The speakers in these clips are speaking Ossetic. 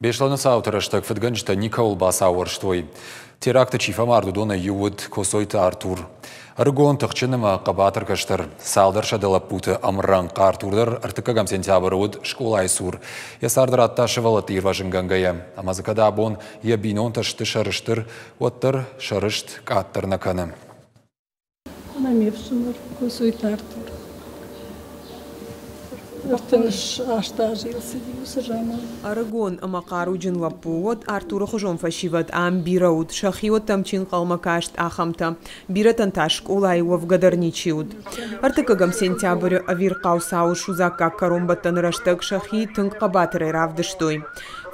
Беслӕны цауты рӕстӕг фыдгӕнджытӕ никӕуыл бацауӕрстой. Теракты чи фӕмард, уыдонӕй иу уыд Коцойты Артур. Ӕрыгон, тыхджын ӕмӕ хъӕбатыр кӕстӕр. Цалдӕр сӕдӕ лӕппуты ӕмрӕнхъ Артур дӕр ӕртыккӕгӕм сентябры уыд скъолайы цур. Йӕ цард радта сывӕллӕтты ирвӕзынгӕнгӕйӕ. Ӕмӕ дзы кӕд абон йӕ бинонтӕ сты сӕрыстыр, уӕддӕр сӕ рыст къаддӕр нӕ кӕны. Ӕмӕ ме фсымӕр Косойты Артур 38 азы йыл цыди уыцы заман. Ӕрыгон ӕмӕ хъаруджын лӕппу, уӕд Артуры хуызон фӕсивӕд ам бирӕ уыд, сӕхиуӕттӕм чи нхъӕлмӕ каст, ахӕмтӕ. Бирӕтӕн та скъолайы уӕвгӕ дӕр ничи уыд. Ӕртыккӕгӕм сентябры ӕвирхъау цауы судзаггаг кӕронбӕттӕны рӕстӕг сӕхи тынг хъӕбатырӕй равдыстой.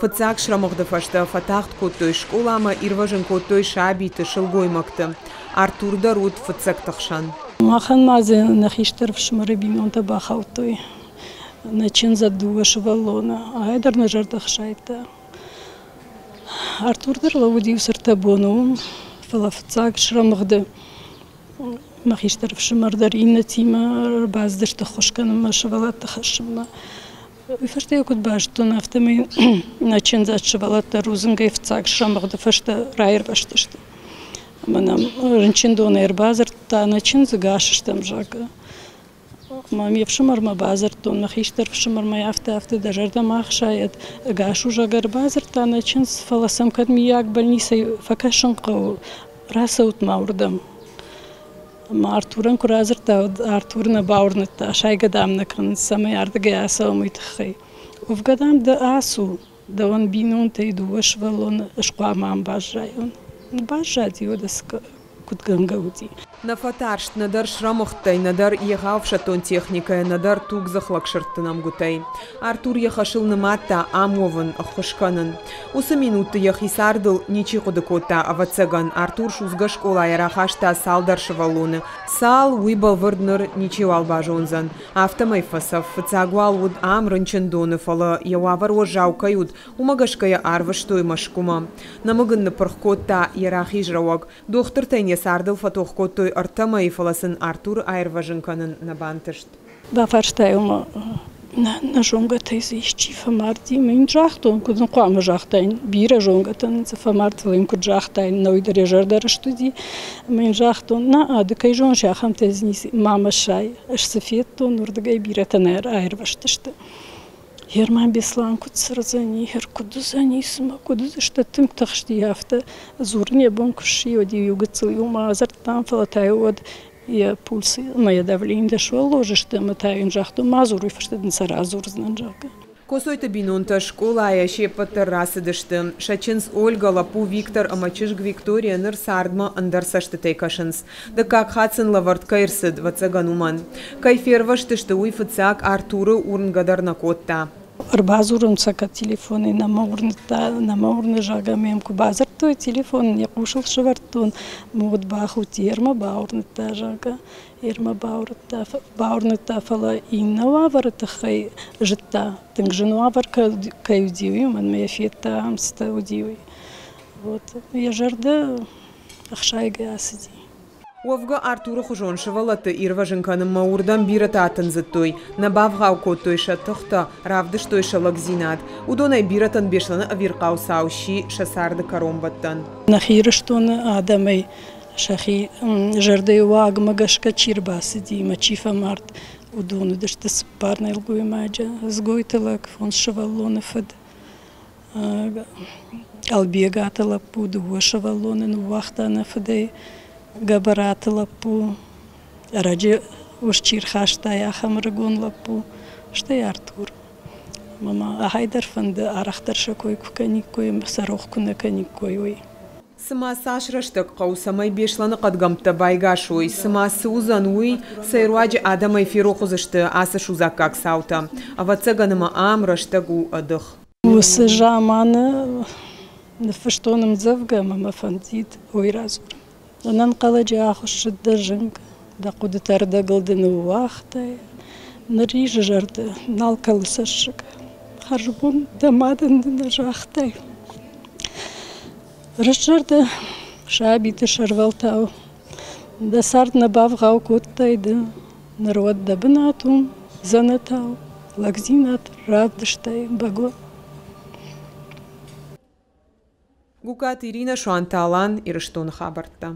Фыццаг срӕмыгъды фӕстӕ фӕтагъд кодтой скъоламӕ, ирвӕзын кодтой сабиты, сылгоймӕгты. Артур дӕр уыд фыццӕгты хсӕн. Махӕн ма дзы нӕ хистӕр ӕфсымӕры бинонтӕ бахаудтой. Нӕ чындзӕд дыууӕ сывӕллоны. Ай дӕр нӕ зӕрдӕ хсайдта. Артур дӕр лӕууыди уыцы ӕртӕ боны уым, фӕлӕ фыццаг срӕмыгъды мӕ хистӕр ӕфсымӕр дӕр иннӕтимӕ ӕрбацыдысты ӕххуыс кӕнынмӕ, сывӕллӕтты хӕссынмӕ. Уый фӕстӕ йӕ куыд базыдтон, афтӕмӕй нӕ чындзӕд сывӕллӕттӕ рудзынгӕй фыццаг срӕмыгъды фӕстӕ раирвӕзтысты. Ӕмӕ нӕм рынчындонӕй ӕрбадзырдта, нӕ чындзы гас стӕм, зӕгъгӕ. Ӕмӕ ме фсымӕрмӕ бадзырдтон, мӕ хистӕр ӕфсымӕрмӕ афтӕ-афтӕ дӕ зӕрдӕ ма ӕхсайӕд, ӕгас у, зӕгъгӕ, ӕрбадзырдта нӕ чындз, фӕлӕ сӕм кӕд миййаг больницӕйы фӕкӕсын хъӕуы, рацӕут ма уырдӕм. Ӕмӕ Артурӕн куы радзырдта, уӕд Артур нӕ бауырныдта, сайгӕ дам нӕ кӕнынц, цӕмӕй ардыгӕй ацӕуӕм, уый тыххӕй. Уӕвгӕ, дам, ды ацу, дӕуӕн бинонтӕй дыууӕ сывӕллоны ӕз хъуамӕ ам баззайон. Баззади, уӕдӕ цы куыд гӕнгӕ уыди. Нӕ фӕтарст нӕдӕр срӕмыгъдтӕй, нӕдӕр егъау ӕфсӕддон техникӕйӕ, нӕдӕр тугдзых лӕгсырдты нӕмгуытӕй. Артур йӕ хӕсыл нымадта ам уӕвын, ӕххуыс кӕнын. Уыцы минутты йӕхи цардыл ничи хъуыды кодта, ӕвӕццӕгӕн, Артур судзгӕ скъолайӕ рахаста цалдӕр сывӕллоны. Цал, уый бӕлвырд ныр ничиуал базондзӕн. Афтӕмӕй фӕцӕф. Фыццаг уал уыд ам, рынчындоны, фӕлӕ йӕ уавӕр уӕззау кӕй уыд, уымӕ гӕсгӕ йӕ арвыстой Мӕскуымӕ. Нӕмыг ын ныппырх кодта йӕ рахиз рӕуӕг. Дохтыртӕ йын йӕ цардыл фӕтох кодтой ӕртӕ мӕйы, фӕлӕ сын Артуры аирвӕзын кӕнын нӕ бантыст. Бафарста йӕ мӕ нӕ зонгӕтӕй дзы исчи фӕмарди. Мӕ йын загътон, куыд ын хъуамӕ загътаин, бирӕ зонгӕтӕ нын дзы фӕмард, фӕлӕ йын куыд загътаин, нӕуый дӕр йӕ зӕрдӕ рыст уыди. Ӕмӕ йын загътон, нӕ, ды кӕй зоныс, ахӕмтӕ дзы ницы, ма мӕ сай. Ӕз цы федтон, уырдыгӕй бирӕтӕ нӕ аирвӕзтысты. Герман Беслан куыд цӕрдзӕни, куыд уыдзӕни, цымӕ куыд уыдзысты, тынг тыхсти афтӕ. Дзурын йӕ бон куы сси, уӕд-иу иу гыццыл иумӕ адзырдтам, фӕлӕ та-иу уӕд йӕ пульс ӕмӕ йӕ давление дӕр суӕллоз сты ӕмӕ та йын загътон, ма дзур, уый фӕстӕ дын сӕ радзурдзынӕн, зӕгъгӕ. Коцойты бинонтӕ скъолайӕ се ппӕт дӕр рацыдысты. Сӕ чындз Ольгӕ, лӕппу Виктор ӕмӕ чызг Виктория ныр цардмӕ ӕндӕр цӕстытӕй кӕсынц. Дыккаг хатт сын лӕвӕрд кӕй ӕрцыд, ӕвӕццӕгӕн, уымӕн. Кӕй фервӕзтысты, уый фыццаг Артуры уырнгӕ дӕр нӕ кодта. Ӕрбадзурын сӕ кӕд телефонӕй нӕма уырныдта, нӕма уырны, зӕгъгӕ, мӕм куы бадзырдтой, телефон йӕ хъусыл сӕвӕрдтон, мод бахудти, ӕрмӕ бауырныдта, зӕгъгӕ, ӕрмӕ бауырныдта, фӕлӕ иннӕ уавӕры тыххӕй зыдта, тынг зын уавӕр кӕй уыди, уый, мӕнмӕ йӕ федта, ам цытӕ уыди, уый. Вот йӕ зӕрдӕ ӕхсайгӕ ацыди. Уӕвгӕ Артуры хуызон сывӕллӕтты ирвӕзын кӕнынмӕ уырдӕм бирӕтӕ атындзыдтой, нӕ бавгъау кодтой сӕ тыхтӕ, равдыстой сӕ лӕгдзинад. Уыдонӕй бирӕтӕн Беслӕны ӕвирхъау цау сси сӕ царды кӕронбӕттӕн. Нӕхи Ирыстоны адӕмӕй сӕхи зӕрдӕйы уагмӕ гӕсгӕ чи рбацыди ӕмӕ чи фӕмард, уыдон уыдысты цыппар нӕлгоймаджы, Дзгойты лӕг, фондз сывӕллоны фыд, Ӕлбегаты лӕппу дыууӕ сывӕллоны ныууагъта нӕ фыдӕй, Гӕбӕраты лӕппу, ӕрӕджы ус чи рхаста, ахӕм ӕрыгон лӕппу, стӕй Артур. Ӕмӕ мӕ ахӕй дӕр фӕнды, арӕхдӕр сӕ кой куы кӕниккой ӕмӕ сӕ рох куы нӕ кӕниккой, уый. Цымӕ цас рӕстӕг хъӕуы, цӕмӕй Беслӕны хъӕдгӕмттӕ байгас уой? Цымӕ цы уыдзӕн уый, цӕй руаджы адӕмӕй ферох уыдзысты ацы судзаггаг цаутӕ? Ӕвӕццӕгӕн ӕмӕ ам рӕстӕг у ӕдых. Уыцы заманы ныффыстон ӕмдзӕвгӕ ӕмӕ мӕ фӕндид уый радзурын. Ӕнӕнхъӕлӕджы ахуыссыд дӕ зынг, дӕ хъуыдытӕ ӕрдӕгыл ды ныууагътай. Нырризы зӕрдӕ, нал кӕлы цӕссыг. Хӕрзбон дӕ мадӕн ды нӕ загътай. Рыстзӕрдӕ сабиты сӕрвӕлтау дӕ цард нӕ бавгъау кодтай ды, ныр уӕд дӕ бынат у дзӕнӕтау, лӕгдзинад равдыстай бӕгуы. Гукаты Иринӕ, Суанты Алан, Ирыстоны хабӕрттӕ.